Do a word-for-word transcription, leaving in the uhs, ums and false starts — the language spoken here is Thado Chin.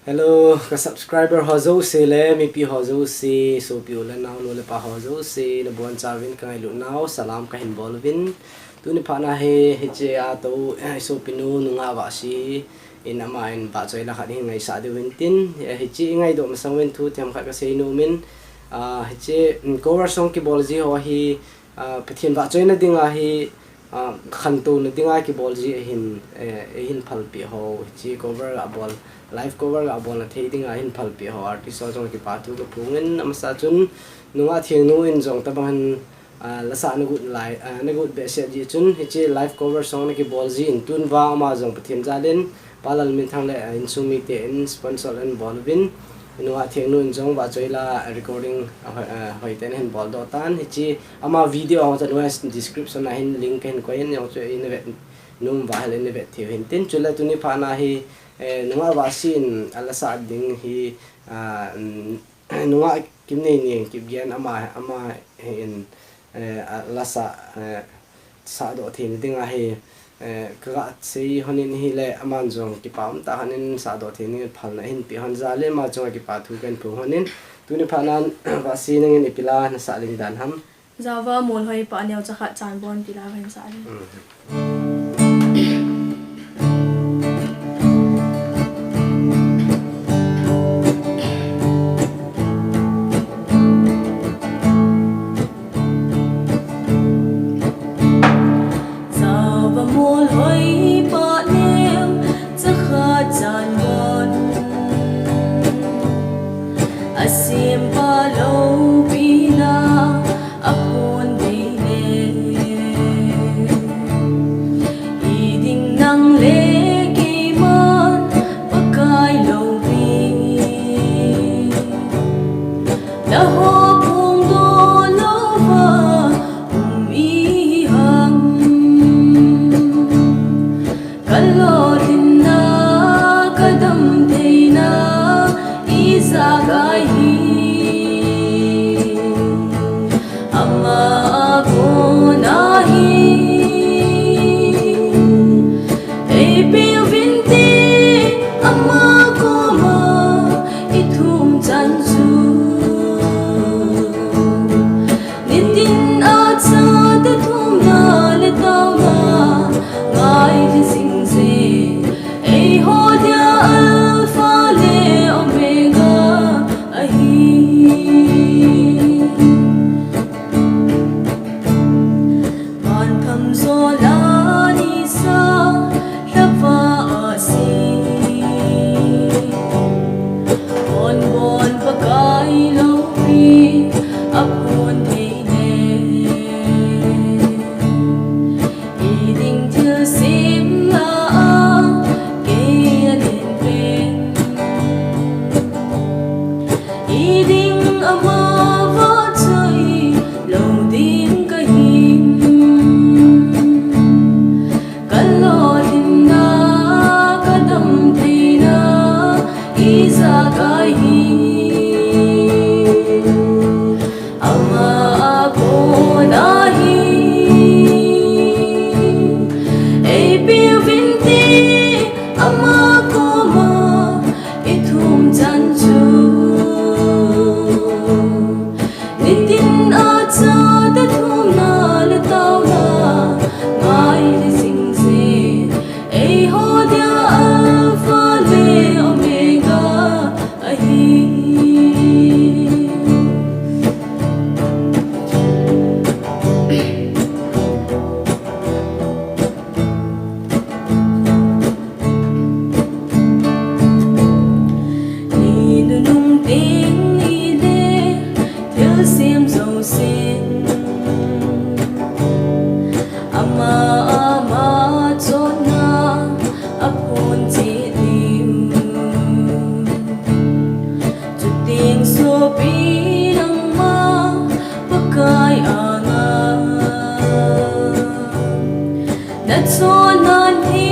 Hello, ka subscriber ho jouse le mipi ho jouse, sopi u le nao, nu le pa ho jouse, nabonchauvin ka ngailut nau salam kahin bol uvin. Tuni phat na hi, hiche a tou, eh, sopinu nungah vahsi in ama in vahchoi la khat hin ngaisah diu hin tin, eh, hiche i ngaidoh masang uvin thu themkhat ka seinom in, ah, hiche, mm, cover song kibol ji ho hi, ah, Pathen vahchoina dinga hi, ah, khantouna dinga kibol ji ahin, eh, eihin phalpeh ho, hiche cover ga bol, live cover ga bolna thei dinga hin phalpeh ho artist ho jong kipa thu ka phongin, amasa chun nungah thengnu in jong tobang hin, ah, la sah nagot lai, ah, nagot behseh ji chun hiche live cover song na kibol ji in tun vang ama jong Pathen jalin Pa Lalminthang le, ah, insung mite in sponsor ahin bol uvin, nungah thengnu in jong vahchoi la recording, ah, hoi, ah, hoiten ahin boldoh tan, hiche ama video a hung chan uva description a hin link kahin koi in, jong chu ina vet nom uva ahile ina vet thei u hin tin, chule tuni phat na hi, eh, nungah vahsi in ala sah ding hi, ah, mm, nungah Kimneini Kipgen ama, ama hin, eh, ala sah, eh, sahdoh theina dinga hi, eh, ka ga sei hon in ahile aman jong kipa umtah hon in sahdoh theina ding phalna ahin peh hon jal in ama chunga kipa thu kahin phong hon in, tuni phat nan vahsi nangin ipi la nasah ding dan ham? Java Molhoi pah neocha khat chanbon ti la kahin sah ding. Mm. Java Molhoi pah neocha khat chanbon, asempa loupina aphon dei le, i ding nang le keiman Pakai loupi, na ho phongdoh louva um iham. Ka lolhinna, ka damtheina ijakai hi, ama a kona hi. Eipeh uvinte ama koma ithum chan chu, nitin a chate thumna le taona ngai le jing je. Eiho dia Alpha le Omega ahi. Van thamjo la nisa lhava ahsi, honbon Pakai loupi aphon thei le, i ding thilsem la a kei alen pen, i ding ama vahchoi lou ding kahi. Ka lolhinna, ka damtheina ijakai hi, ama a kona hi. Eipeh uvinte ama koma ithum chan chu, nitin a chate thumna le taona ngai le jing je. Eiho dia Alpha le Omega ahi. Ni nunung teng ni le thilsem jousen, ama ama chonna aphon cheh diu. Chuteng sopi nangma Pakai anga nachonna hi